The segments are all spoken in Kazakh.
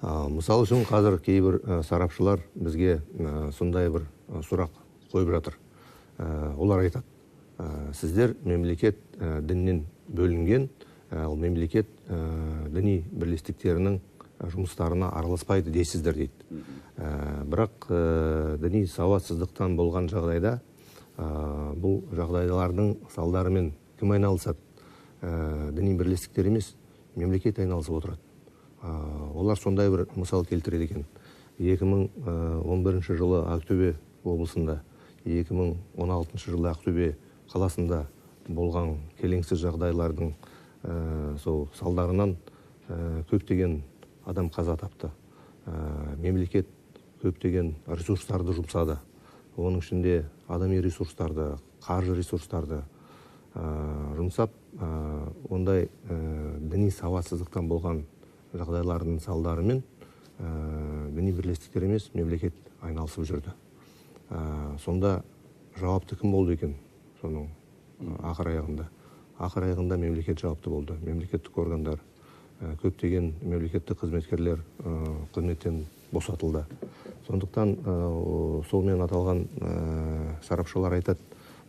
Мысалы үшін, қазір кейбір сарапшылар бізге сондай бір сұрақ қойып жатыр. Олар айтады: сіздер мемлекет діннен бөлінген, ал мемлекет діни бірлестіктерінің жұмыстарына араласпайды дейсіздер дейді. Бірақ діни сауатсыздықтан болған жағдайда бұл жағдайлардың салдарымен кім айналысады? Діни бірлестіктер емес, мемлекет айналысып отырады. Олар сондай бір мысал келтіреді екен. 2011 жылы Ақтөбе облысында, 2016 жылы Ақтөбе қаласында болған келеңсіз жағдайлардың сол салдарынан көптеген адам қаза тапты. Мемлекет көптеген ресурстарды жұмсады. Оның ішінде адами ресурстарды, қаржы ресурстарды жұмсап, ондай діни сауатсыздықтан болған жағдайлардың салдарымен діни бірлестіктер емес, мемлекет айналысып жүрді. Сонда жауапты кім болды екен соның ақыр аяғында? Ақыр аяғында мемлекет жауапты болды. Мемлекеттік органдар, көптеген мемлекеттік қызметкерлер қызметтен босатылды. Сондықтан сол мен аталған сарапшылар айтады: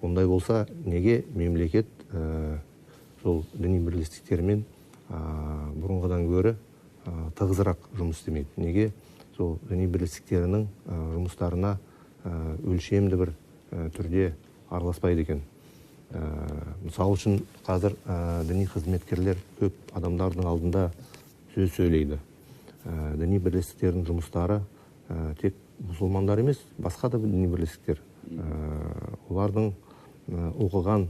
ондай болса, неге мемлекет сол діни бірлестіктермен бұрынғыдан гөрі тығызырақ жұмыс істемейді? Неге сол діни бірлестіктерінің жұмыстарына өлшемді бір түрде араласпайды екен? Мысалы үшін, қазір діни қызметкерлер көп адамдардың алдында сөз сөйлейді. Діни бірлестіктердің жұмыстары тек мұсылмандар емес, басқа да діни бірлестіктер, олардың оқыған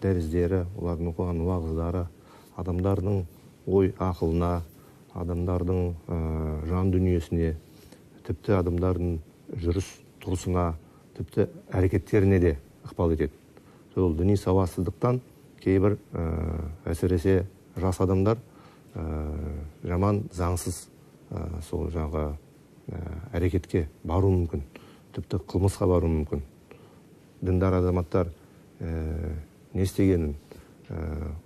дәрістері, олардың оқыған уағыздары адамдардың ой ақылына, адамдардың жан дүниесіне, тіпті адамдардың жүріс тұрысына, тіпті әрекеттеріне де ықпал етеді. Сол діни сауатсыздықтан кейбір, әсіресе жас адамдар жаман, заңсыз сол жаңағы әрекетке баруы мүмкін, тіпті қылмысқа баруы мүмкін. Діндар азаматтар не істегенін,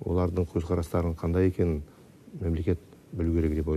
олардың көзқарастарының қандай екенін мемлекет білу керек деп ойлаймын.